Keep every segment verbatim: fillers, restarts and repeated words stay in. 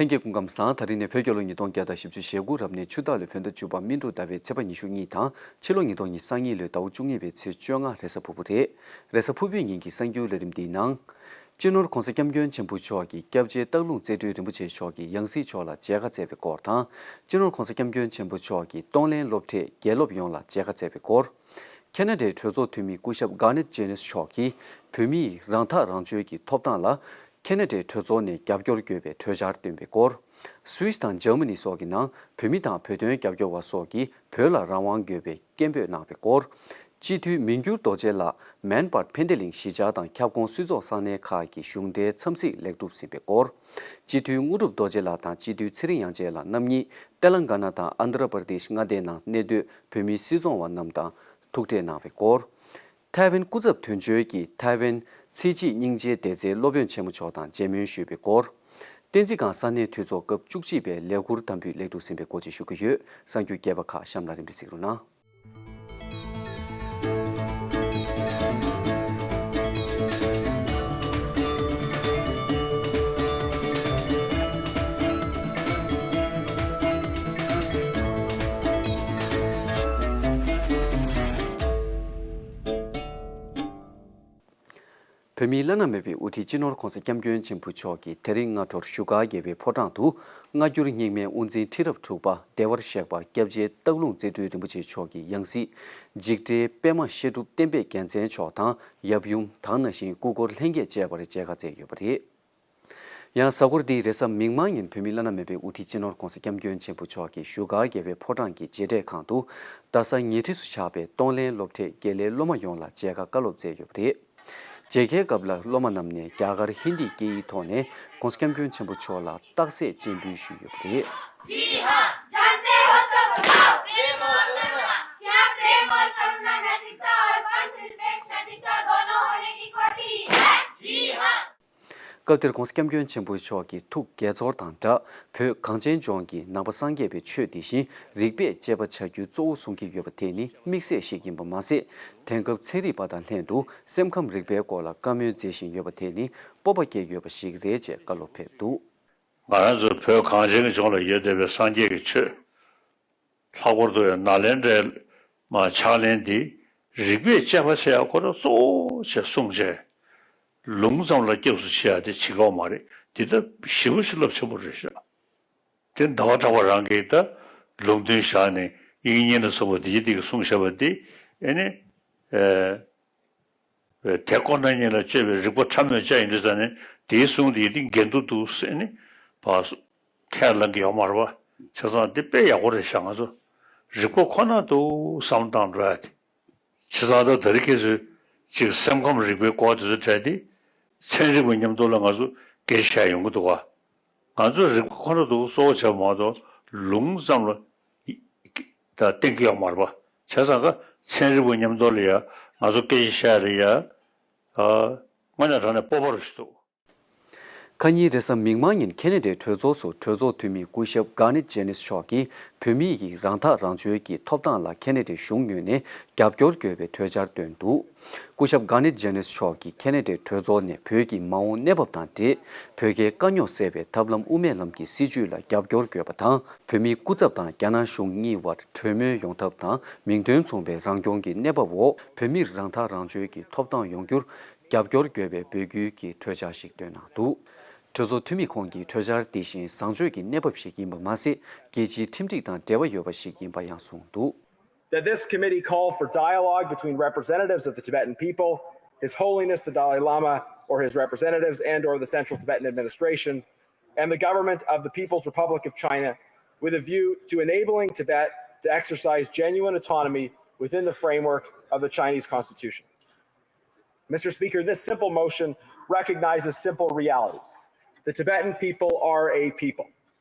ལྷན་རྒྱས་སྐུ་ཁམས་བཟང་། ད་རིང་ནི་བོད་རྒྱལ་ལོ་ཉིས་སྟོང་བརྒྱ་དང་བཞི་བཅུ་ཞེ་དགུ་རབ་གནས་ཆུ་སྟག་ལོའི་བོད་ཟླ་བཅུ་པ་སྨིན་དྲུག་ཟླ་བའི་ཚེས་པ་ཉི་ཤུ་གཉིས་དང་ཕྱི་ལོ་ཉིས་སྟོང་ཉི་ཤུ་རྩ་གཉིས་ལོའི་ཟླ་བ་བཅུ་གཉིས་པའི་ཚེས་བཅོ་ལྔ་རེས་གཟའ་ཕུར་བུ་རེད། རེས་གཟའ་ཕུར་བུའི་ཉིན་གྱི་གསར་འགྱུར་ལས་རིམ་འདིའི་ནང་། སྤྱི་ནོར་༧གོང་ས་༧སྐྱབས་མགོན་ཆེན་པོ་མཆོག་གིས་སྐྱབས་རྗེ་སྟག་ལུང་རྩེ་སྤྲུལ་རིན་པོ་ཆེ་མཆོག་གི་ཡང་སྲིད་མཆོག་ལ་མཇལ་ཁ་བསྩལ་བའི་སྐོར་དང་། སྤྱི་ནོར་༧གོང་ས་༧སྐྱབས་མགོན་ཆེན་པོ་མཆོག་གིས་གཏོང་ལེན་སློབ་གྲྭའི་དགེ་སློབ་ཡོངས་ལ་མཇལ་ཁ་བསྩལ་བའི་སྐོར། ཁེ་ན་ཌའི་གྲོས་ཚོགས་འཐུས་མི་སྐུ་ཞབས་གྷ་ནེད་ཇེ་ནེས་མཆོག་གིས་བོད་མིའི་རང་ཐག་རང་གཅོད་ཀྱི་ཐོབ་ཐང་ལ་ཁེ་ན་ཌའི་གྲོས་ཚོགས་ནས་རྒྱབ་སྐྱོར་དགོས་པའི་གྲོས་འཆར་བཏོན་པའི་སྐོར། སུད་སི་དང་འཇར་མ་ནི་སོགས་ཀྱི་ནང་བོད་མི་དང་བོད་དོན་རྒྱབ་སྐྱོར་བ་སོགས་ཀྱིས་བོད་ལ་རང་དབང་དགོས་པའི་སྐད་འབོད་གནང་བའི་སྐོར། སྤྱི་འཐུས་མི་འགྱུར་རྡོ་རྗེ་ལགས་མན་སྦར་ཕན་བདེ་གླིང་གཞིས་ཆགས་དང་ཁྱབ་ཁོངས་སུད་ཚོགས་ས་གནས་ཁག་གི་གཞུང་འབྲེལ་འཚམས་གཟིགས་ལེགས་གྲུབ་ཟིན་པའི་སྐོར། སྤྱི་འཐུས་དངོས་གྲུབ་རྡོ་རྗེ་ལགས་དང་སྤྱི་འཐུས་ཚེ་རིང་དབྱངས་ཅན་ལགས་རྣམ་གཉིས་ཏེ་ལང་ག་ན་དང་ཨན་དྷ་ར་པར་དེཤ་མངའ་སྡེའི་ནང་གནས་སྡོད་བོད་མིའི་སྲིད་སྐྱོང་བ་རྣམས་དང་ཐུག་འཕྲད་གནང་བའི་སྐོར། ཐའེ་ཝན་སྐུ་ཚབ་དོན་གཅོད་ཀྱིས་ཐའེ་ཝན་ཚེ་གཅིག་སྙིང་རྗེའི་བདེ་རྩའི་སློབ་དཔོན་ཆེན་མོ་མཆོག་དང་མཇལ་མོལ་ཞུས་པའི་སྐོར། བསྟན་འཛིན་སྒང་ས་གནས་འཐུས་ཚོགས་སྐབས་བཅུ་གཅིག་པའི་ལས་ཁུར་དམ་འབུལ་ལེགས་གྲུབ་ཟིན་པའི་སྐོར་བཅས་ཞུ་གི་ཡོད། གསར་འགྱུར་རྒྱས་པ་ཁག་གཤམ་ལ་རིམ་པས་གཟིགས་རོགས་གནང་། བོད་མིའི་བླ་ན་མེད་པའི་དབུ་ཁྲིད་སྤྱི་ནོར་༧གོང་ས་༧སྐྱབས་མགོན་ཆེན་པོ་མཆོག་གིས་དེ་རིང་སྔ་དྲོར་བཞུགས་སྒར་རྒྱལ་བའི་ཕོ་བྲང་དུ་སྔ་འགྱུར་རྙིང་མའི་དབུ་འཛིན་ཁྲི་རབས་དྲུག་པ་བདེ་བར་གཤེགས་པ་སྐྱབས་རྗེ་སྟག་ལུང་རྩེ་སྤྲུལ་རིན་པོ་ཆེ་མཆོག་གི་ཡང་སྲིད་འཇིགས་བྲལ་པད་མ་བཤད་སྒྲུབ་བསྟན་པའི་རྒྱལ་མཚན་མཆོག་དང་ཡབ་ཡུམ་དེ་ནང་བཞིན་སྐུ་འཁོར་ལྷན་རྒྱས་བཅས་པར་མཇལ་ཁ་བསྩལ་ཡོད་པ་རེད། ཡང་གཟའ་འཁོར་འདིའི་རེས་གཟའ་མིག་དམར་ཉིན་བོད་མིའི་བླ་ན་མེད་པའི་དབུ་ཁྲིད་སྤྱི་ནོར་༧གོང་ས་༧སྐྱབས་མགོན་ཆེན་པོ་མཆོག་གིས་བཞུགས་སྒར་རྒྱལ་བའི་ཕོ་བྲང་གི་མཇལ་འཕྲད་ཁང་དུ་རྡ་ས་ཉེ་འཁྲིས་སུ་ཆགས་པའི་གཏོང་ལེན་སློབ་གྲྭའི་དགེ་ལས་སློབ་མ་ཡོངས་ལ་མཇལ་ཁ་བཀའ་སློབ་སྩལ་ཡོད་པ་རེད། མཇལ་ཁའི་སྐབས་ལ་སློབ་མ་རྣམས་ནས་རྒྱ་གར་ཧིན་དིའི་སྐད་ཡིག་ཐོག་ནས་༧གོང་ས་༧སྐྱབས་མགོན་ཆེན་པོ་མཆོག་ལ་རྟགས་གསལ་སྤྱན་འབུལ་ཞུས་ཡོད་པ་རེད། जी हाँ, जानते हो तो बताओ। प्रेम और करुणा। क्या प्रेम और करुणा नैतिकता और पंथ निरपेक्ष नैतिकता दोनों होने की कोटि है? जी हाँ। སྐབས་དེར་༧གོང་ས་༧སྐྱབས་མགོན་ཆེན་པོ་མཆོག་གིས་ཐུགས་དགྱེས་ཚོར་དང་སྦྲགས་བོད་གངས་ཅན་ལྗོངས་ཀྱི་ནང་པ་སངས་རྒྱས་པའི་ཆོས་དེ་བཞིན་རིགས་པས་དཔྱད་པ་བྱ་རྒྱུ་གཙོ་བོ་བཟུང་གི་ཡོད་པ་དེ་ནི་དམིགས་བསལ་ཞིག་ཡིན་པ་མ་ཟད། དེང་སྐབས་ཚན་རིག་པ་དང་ལྷན་དུ་སེམས་ཁམས་རིག་པའི་སྐོར་ལ་བཀའ་མོལ་མཛད་བཞིན་ཡོད་པ་དེ་ནི་སྤོབས་པ་སྐྱེ་དགོས་པ་ཞིག་རེད་ཅེས་བཀའ་སློབ་ཕེབས་འདུག་ང་རང་ཚོ་བོད་གངས་ཅན་གྱི་ལྗོངས་ལ་ཡོད་བསྡད་པའི་སངས་རྒྱས་ཀྱི་ཆོས། ལྷག་པར་དུ་ཡང་ནཱ་ལེནྡྲའི་མ་ཕྱག་ལེན་འདི་རིགས་པས་དཔྱད་པ་བྱེད་ཡག་ཁོ་རང་གཙོ་བོ་བྱས་གསུངས་བྱས། ལུང་ཙམ་ལ་སྐྱབས་སུ་མཆི་ཡག་དེ་བྱེད་ཀྱི་ཡོད་མ་རེད། འདི་ད་ཞེ་པོ་ཞིག་རླབས་ཆེན་པོ་རེད་ཤག་དེ་ཟླ་བ་གྲགས་པ་རང་གིས་ད་ལུང་འདྲེན་བཞག་ནས་དབྱིག་གཉེན་ལ་སོགས་པ་འདི་འདི་གིས་གསུངས་བཞག་པ་འདི་ཨེ་ནི། ཨེ། དེ་ཁོ་ན་ཉིད་ལ་དཔྱད་པའི་རིག་པ་ཕྲ་མོས་དཔྱད་ཡིན་དུས་ཙང་ནས་དེའི་གསུང་དེ་ཡིན་དུས་འགལ་འདུ་འདུག་ཟེར་ནས་ཕར་ཁས་ལེན་གྱི་ཡོད་མ་རེད་པ། བྱས་ཙང་འདི་དཔེ་ཡག་པོ་རེད་ཤག་ང་ཚོ་རིག་པ་ཁོ་ན་འདུག་བསམ་བློ་བཏང་འགྲོ་ཡ་དེ། བྱས་ཙང་ད་ད་རེས་ཁྱེད་ཚོས་ཅིག་སེམས་ཁམས་རིག་པའི་སྐོར་དེ་ཚོ་དྲན་དུས་ཚན་རིག་པ་མཉམ་དུ་ལ་ང་ཚོ་སྐད་ཆ་བཤད་ཡོང་གི་འདུག་ག་ང་ཚོས་རིག་པ་ཁོ་ན་འདུག་གཙོ་བོ་བྱས་པ་མ་གཏོགས་ལུང་ཙམ་ལ་ད་བརྟེན་གྱི་ཡོད་མ་རེད་པ། བྱས་ཙང་ཀ་ཚན་རིག་པ་མཉམ་དུ་ལ་ཡ་ང་ཚོ་སྐད་ཆ་བཤད་རེད་ཡ། དངོས་གནས་དྲང་གནས་སྤོབས་པ་རུ་ཞིག་འདུག་ཁ་ཉིན་རེས་གཟའ་མིག་དམར་ཉིན་ཁེ་ན་ཌའི་གྲོས་ཚོགས་སུ་གྲོས་ཚོགས་འཐུས་མི་སྐུ་ཞབས་གྷ་ནེད་ཇེ་ནེས་མཆོག་གིས་བོད་མི་ཡི་རང་ཐག་རང་གཅོད་ཀྱི་ཐོབ་ཐང་ལ་ཁེ་ན་ཌའི་གཞུང་ངོས་ནས་རྒྱབ་སྐྱོར་དགོས་པའི་གྲོས་འཆར་བཏོན་འདུག་སྐུ་ཞབས་གྷ་ནེད་ཇེ་ནེས་མཆོག་གིས་ཁེ་ན་ཌའི་གྲོས་ཚོགས་ནས་བོད་ཀྱི་མ་འོངས་གནས་བབ་དང་འབྲེལ་བོད་རྒྱའི་དཀའ་རྙོག་སེལ་བའི་ཐབས་ལམ་དབུ་མའི་ལམ་གྱི་སྲིད་བྱུས་ལ་རྒྱབ་སྐྱོར་དགོས་པ་དང་། བོད་མིའི་སྐུ་ཚབ་དང་རྒྱ་ནག་གཞུང་གཉིས་བར་གྲོས་མོལ་ཡོང་ཐབས་དང་མིང་དོན་མཚུངས་པའི་རང་སྐྱོང་གི་གནས་བབ་འོག་བོད་མིར་རང་ཐག་རང་གཅོད་ཀྱི་ཐོབ་ཐང་ཡོང་རྒྱུར་རྒྱབ་སྐྱོར་དགོས་པའི་འབོད་སྐུལ་གྱི་གྲོས་འཆར་ཞིག་བཏོན་གནང་འདུག་གྲོས་ཚོགས་འཐུས་མི་ཁོང་གིས་གྲོས་འཆར་དེ་བཞིན་བཟང་སྤྱོད་ཀྱི་གནས་བབ་ཞིག་ཡིན་པ་མ་ཟད། རྒྱལ་སྤྱིའི་ཁྲིམས་སྒྲིག་དང་འབྲེལ་བ་ཡོད་པ་ཞིག་ཡིན་པ་ཡང་གསུངས་འདུག That this committee call for dialogue between representatives of the Tibetan people, His Holiness the Dalai Lama, or his representatives and or the Central Tibetan Administration, and the government of the People's Republic of China, with a view to enabling Tibet to exercise genuine autonomy within the framework of the Chinese Constitution. Mister Speaker, this simple motion recognizes simple realities. The Tibetan people are a people.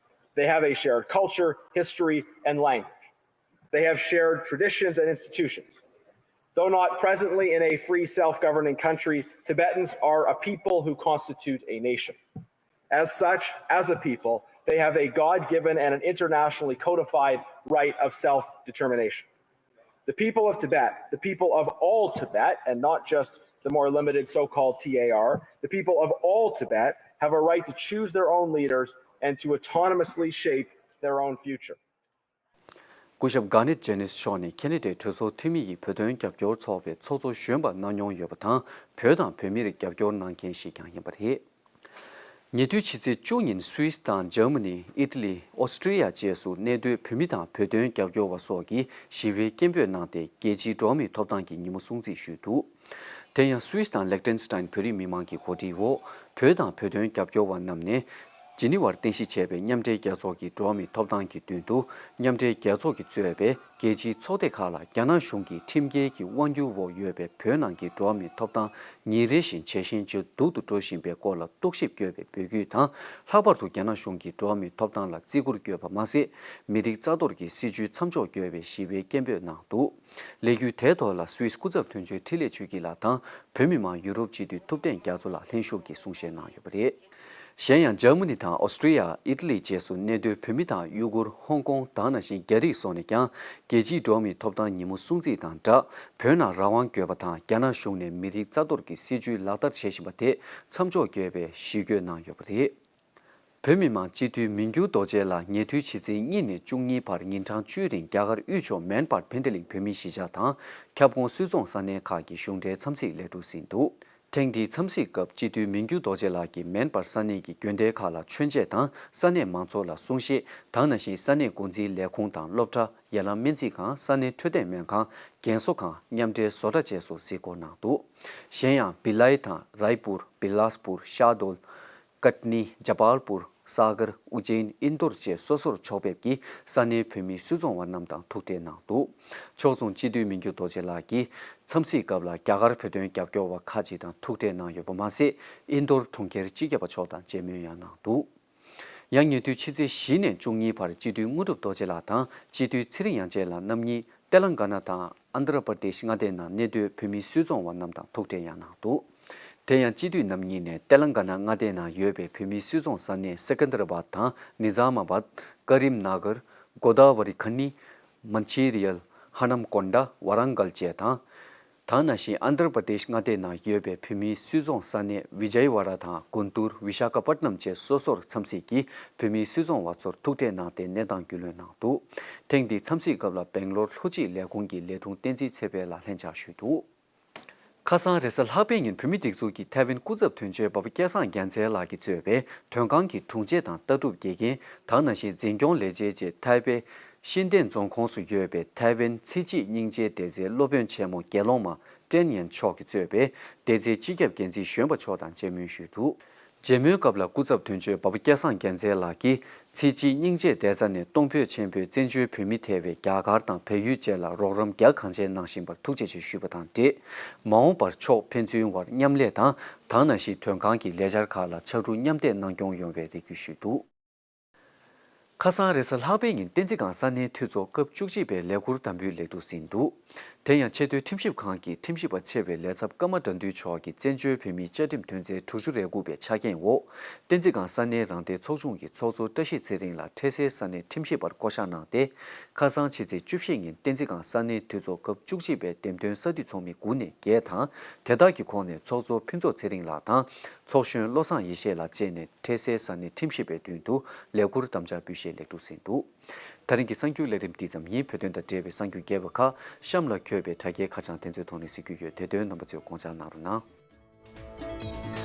They have a shared culture, history, and language. They have shared traditions and institutions. Though not presently in a free self-governing country, Tibetans are a people who constitute a nation. As such, as a people, they have a God-given and an internationally codified right of self-determination. The people of Tibet, the people of all Tibet, and not just the more limited so-called T A R, the people of all Tibet have a right to choose their own leaders and to autonomously shape their own future. སྐུ་ཞབས་གྷ་ནེད་ཇེ་ནིས་མཆོག་ནས་ཁེ་ན་ཌའི་གྲོས་ཚོགས་འཐུས་མི་ཡི་བོད་དོན་རྒྱབ་སྐྱོར་ཚོགས་པའི་ཚོགས་གཙོ་གཞོན་པ་གནང་མྱོང་ཡོད་པ་དང་། བོད་དང་བོད་མིར་རྒྱབ་སྐྱོར་གནང་མཁན་ཞིག་ཀྱང་ཡིན་པ་རེད། ཉེ་དུས་ཕྱི་ཚེས་བཅུ་ཉིན་སུད་སི་དང་འཇར་མ་ནི། ཨི་ཊ་ལི། ཨོ་སི་ཀྲི་ཡ་བཅས་སུ་གནས་སྡོད་བོད་མི་དང་བོད་དོན་རྒྱབ་སྐྱོར་བ་སོགས་ཀྱིས་ཞི་བའི་སྐད་འབོད་གནང་སྟེ། རྒྱལ་སྤྱིའི་འགྲོ་བ་མིའི་ཐོབ་ཐང་གི་ཉིན་མོ་སྲུང་བརྩི་ཞུས་འདུག་དེ་ཡང་སུད་སི་དང་ལེག་ཏེན་སི་ཏན་བོད་རིགས་མི་མང་གི་གོ་སྒྲིག་འོག་བོད་དང་བོད་དོན་རྒྱབ་སྐྱོར་བ་རྣམས་ནས་ཇི་ནི་ཝར་རྟེན་གཞི་བྱས་པའི་མཉམ་འབྲེལ་རྒྱལ་ཚོགས་ཀྱི་འགྲོ་བ་མིའི་ཐོབ་ཐང་གི་མདུན་དུ། མཉམ་འབྲེལ་རྒྱལ་ཚོགས་ཀྱིས་གཙོས་པའི་རྒྱལ་སྤྱིའི་ཚོགས་སྡེ་ཁག་ལ་རྒྱ་ནག་གཞུང་གིས་ཁྲིམས་འགལ་གྱི་དབང་སྒྱུར་འོག་ཡོད་པའི་བོད་ནང་གི་འགྲོ་བ་མིའི་ཐོབ་ཐང་ཉིན་རེ་བཞིན་ཇེ་ཞན་ཇེ་སྡུག་ཏུ་འགྲོ་བཞིན་པའི་སྐོར་ལ་རྟོག་ཞིབ་བསྐྱོད་པའི་འབོད་སྐུལ་དང་། ལྷག་པར་དུ་རྒྱ་ནག་གཞུང་གིས་འགྲོ་བ་མིའི་ཐོབ་ཐང་ལ་བརྩི་བཀུར་བསྐྱོད་པ་མ་ཟད། མི་རིགས་རྩ་གཏོར་གྱི་སྲིད་བྱུས་མཚམས་འཇོག་བསྐྱོད་པའི་ཞི་བའི་སྐད་འབོད་གནང་འདུག་ལས་འགུལ་དེའི་ཐོག་ལ་སུད་སི་སྐུ་ཚབ་དོན་གཅོད་འཕྲིན་ལས་ཆོས་སྐྱིད་ལགས་དང་། བོད་མི་མང་ཡུ་རོབ་སྤྱི་འཐུས་ཐུབ་བསྟན་རྒྱ་མཚོ་ལགས་ལྷན་ཞུགས་ཀྱིས་གསུང་བཤད་གནང་ཡོད་པ་རེད། གཞན་ཡང་འཇར་མ་ནི་དང་ཨོ་སི་ཀྲི་ཡ། ཨི་ཊ་ལི་བཅས་སུ་གནས་སྡོད་བོད་མི་དང་ཡུ་གུར། ཧོང་ཀོང་། དེ་ནང་བཞིན་རྒྱ་རིགས་སོགས་ནས་ཀྱང་རྒྱལ་སྤྱིའི་འགྲོ་བ་མིའི་ཐོབ་ཐང་ཉིན་མོ་སྲུང་བརྩི་དང་སྦྲགས། བོད་ནང་རང་དབང་དགོས་པ་དང་རྒྱ་ནག་གཞུང་ནས་མི་རིགས་རྩ་གཏོར་གྱི་སྲིད་བྱུས་ལག་བསྟར་བྱེད་བཞིན་པ་དེ་མཚམས་འཇོག་དགོས་པའི་ཞུ་སྐུལ་གནང་ཡོད་པ་རེད། བོད་མི་མང་སྤྱི་འཐུས་མི་འགྱུར་རྡོ་རྗེ་ལགས་ཉེ་དུས་ཕྱི་ཚེས་གཉིས་ནས་བཅུ་གཉིས་བར་ཉིན་གྲངས་བཅུའི་རིང་རྒྱ་གར་དབུས་ཕྱོགས་མེན་པར་ཕན་ཏེ་ལིང་བོད་མིའི་གཞིས་ཆགས་དང་ཁྱབ་ཁོངས་སུད་ཚོང་ས་གནས་ཁག་གི་གཞུང་འབྲེལ་འཚམས་གཟིགས་ལས་གྲུབ་ཟིན་འདུག་ཐེངས་འདིའི་འཚམས་གཟིགས་སྐབས་སྤྱི་འཐུས་མི་འགྱུར་རྡོ་རྗེ་ལགས་ཀྱིས་མེན་པར་ས་གནས་ཀྱི་དགོན་སྡེ་ཁག་ལ་མཆོད་མཇལ་དང་ས་གནས་མང་ཚོགས་ལ་གསུང་བཤད། དེ་ནང་བཞིན་ས་གནས་འགོ་འཛིན་ལས་ཁུངས་དང་སློབ་གྲྭ། ཡར་ལངས་སྨན་རྩིས་ཁང་། ས་གནས་འཕྲོད་བསྟེན་སྨན་ཁང་། རྒན་གསོ་ཁང་། མཉམ་འབྲེལ་བཟོ་གྲྭ་བཅས་སུ་གཟིགས་སྐོར་གནང་འདུག་གཞན་ཡང་བི་ལའི་དང་རའི་པུར། བི་ལཱས་པུར། ཤཱ་དོལ། ཀཊ་ནི། ཇ་པཱལ་པུར། སཱ་གར། ཨུ་ཇེན། ཨིན་དོར་བཅས་སོ་སོར་ཕྱོགས་ཕེབས་ཀྱིས་ས་གནས་བོད་མིའི་སུད་ཚོང་བ་རྣམས་དང་ཐུག་འཕྲད་གནང་འདུག་ཕྱོགས་མཚུངས་སྤྱི་འཐུས་མི་འགྱུར་རྡོ་རྗེ་ལགས་ཀྱིས་འཚམས་གཟིགས་སྐབས་ལ་རྒྱ་གར་བོད་དོན་རྒྱབ་སྐྱོར་བ་ཁག་ཅིག་དང་ཐུག་འཕྲད་གནང་ཡོད་པ་མ་ཟད། ཨིན་དོར་གྲོང་ཁྱེར་སྤྱི་ཁྱབ་པ་མཆོག་དང་མཇལ་མོལ་ཡང་གནང་འདུག་ཡང་ཉེ་དུས་ཕྱི་ཚེས་བཞི་ནས་བཅུ་གཉིས་བར་སྤྱི་འཐུས་དངོས་གྲུབ་རྡོ་རྗེ་ལགས་དང་སྤྱི་འཐུས་ཚེ་རིང་དབྱངས་ཅན་ལགས་རྣམ་གཉིས་ཏེ་ལང་ག་ན་དང་ཨན་དྷ་ར་པར་དེཤ་མངའ་སྡེ་ནང་གནས་སྡོད་བོད་མི་སུད་ཚོང་བ་རྣམས་དང་ཐུག་འཕྲད་ཡང་གནང་འདུག་དེ་ཡང་སྤྱི་འཐུས་རྣམ་གཉིས་ནས་ཏེ་ལང་ག་ན་མངའ་སྡེ་ནང་ཡོད་པའི་བོད་མིའི་སུད་ཚོང་ས་གནས་སེ་ཀན་དྷ་ར་བཱད་དང་ནི་ཛ་མ་བཱད། ཀ་རིམ་ན་གར། གོ་དཱ་ཝ་རི་ཁ་ནི། མན་ཆི་རི་ཡལ། ཧ་ནམ་ཀོན་ཌ། ཝ་རང་གལ་བཅས་དང་། དེ་ནང་བཞིན་ཨན་དྷར་པར་དེཤ་མངའ་སྡེ་ནང་ཡོད་པའི་བོད་མིའི་སུད་ཚོང་ས་གནས་བི་ཇའི་ཝ་ཌ་དང་གུན་ཏུར། བི་ཤ་ཁ་པཊ་ནམ་བཅས་སོ་སོར་འཚམས་གཟིགས་ཀྱིས་བོད་མིའི་སུད་ཚོང་བ་ཚོར་ཐུག་འཕྲད་གནང་སྟེ་གནས་སྟངས་རྒྱུས་ལོན་གནང་འདུག་ཐེངས་འདིའི་འཚམས་གཟིགས་སྐབས་ལ་སྦེང་ལོར་ལྷོ་སྤྱི་ལས་ཁུངས་ཀྱི་ལས་དྲུང་བསྟན་འཛིན་ཚེ་འཕེལ་ལགས་ལྷན་བཅར་ཞུས་འདུག་ཁ་སང་རེས་གཟའ་ལྷག་པའི་ཉིན་བོད་མིའི་སྒྲིག་འཛུགས་ཀྱི་ཐའེ་ཝན་སྐུ་ཚབ་དོན་གཅོད་འབའ་པ་སྐལ་བཟང་རྒྱལ་མཚན་ལགས་ཀྱིས་གཙོས་པའི་དོན་ཁང་གི་དྲུང་ཆེ་དང་ལྟ་གྲུབ་དགེ་རྒན། དེ་ནང་བཞིན་འཛིན་སྐྱོང་ལས་བྱེད་བཅས་ཐའེ་པེ་ཤིན་ཏན་རྫོང་ཁོངས་སུ་ཡོད་པའི་ཐའེ་ཝན་ཚེ་གཅིག་སྙིང་རྗེའི་སྡེ་ཚན་སློབ་དཔོན་ཆེན་མོ་དགེ་སློང་མ་ཀྲེན་ཡན་མཆོག་གིས་གཙོས་པའི་སྡེ་ཚན་སྤྱི་ཁྱབ་འགན་འཛིན་གཞོན་པ་མཆོག་དང་མཇལ་མོལ་ཞུས་འདུག་མཇལ་མོལ་སྐབས་ལ་སྐུ་ཚབ་དོན་གཅོད་འབའ་པ་སྐལ་བཟང་རྒྱལ་མཚན་ལགས་ཀྱིས། ཚེ་གཅིག་སྙིང་རྗེ་སྡེ་ཚན་ནས་གཏོང་ཕོད་ཆེན་པོས་བཙན་བྱོལ་བོད་མི་ཐེ་བའི་རྒྱ་གར་དང་བལ་ཡུལ་བཅས་ལ་རོགས་རམ་རྒྱ་གང་ཆེ་གནང་བཞིན་པར་ཐུགས་རྗེ་ཆེ་ཞུས་པ་དང་འབྲེལ། མ་འོངས་པར་ཕྱོགས་ཕན་ཚུན་དབར་མཉམ་ལས་དང་། དེ་ནང་བཞིན་དོན་ཁང་གི་ལས་འཆར་ཁག་ལ་ཕྱར་གྲུ་མཉམ་འདེགས་གནང་སྐྱོང་ཡོང་བའི་རེ་སྐུལ་ཞུས་འདུག་ཁ་སང་རེས་གཟའ་ལྷག་པའི་ཉིན་བསྟན་འཛིན་སྒང་ས་གནས་འཐུས་ཚོགས་སྐབས་བཅུ་གཅིག་པའི་ལས་ཁུར་དམ་འབུལ་ལེགས་གྲུབ་ཟིན་འདུག་དེ་ཡང་ཆེས་མཐོའི་ཁྲིམས་ཞིབ་ཁང་གི་ཁྲིམས་ཞིབ་པ་ཆེ་བའི་ལས་ཚབ་ཀརྨ་དགྲ་འདུལ་མཆོག་གིས་བཙན་བྱོལ་བོད་མིའི་བཅའ་ཁྲིམས་དོན་ཚན་དྲུག་ཅུ་རེ་དགུ་པའི་ཆ་རྐྱེན་འོག་བསྟན་འཛིན་སྒང་ས་གནས་རང་བདེན་ཚོགས་ཆུང་གི་ཚོགས་གཙོ་བཀྲ་ཤིས་ཚེ་རིང་ལགས་འཕྲལ་སེལ་ས་གནས་ཁྲིམས་ཞིབ་པར་བསྐོ་གཞག་གནང་སྟེ། ཁ་སང་ཕྱི་ཚེས་བཅུ་བཞི་ཉིན་བསྟན་འཛིན་སྒང་ས་གནས་འཐུས་ཚོགས་སྐབས་བཅུ་གཅིག་པའི་འདེམས་ཐོན་ས་འཐུས་ཚོགས་མི་དགུ་ནས་བརྒྱད་དང་དེ་དག་གི་ཁོངས་ནས་ཚོགས་གཙོ་ཕུན་ཚོགས་ཚེ་རིང་ལགས་དང་ཚོགས་གཞོན་བློ་བཟང་ཡེ་ཤེས་ལགས་བཅས་ནས་འཕྲལ་སེལ་ས་གནས་ཁྲིམས་ཞིབ་པའི་མདུན་དུ་ལས་ཁུར་དམ་བཅའ་འབུལ་བཞེས་ལེགས་གྲུབ་ཟིན་འདུག་ད་རིང་གི་གསར་འགྱུར་ལས་རིམ་འདི་ཙམ་ཡིན། བོད་དོན་དང་འབྲེལ་བའི་གསར་འགྱུར་རྒྱས་པ་ཁག་གཤམ་ལ་འཁོད་པའི་དྲ་རྒྱའི་ཁ་བྱང་དེ་ཚོའི་ཐོག་ནས་གཟིགས་རྒྱུ་ཡོད། དེ་དོན་རྣམ་པ་ཚོས་དགོངས་འཇགས་གནང་རོགས་གནང་།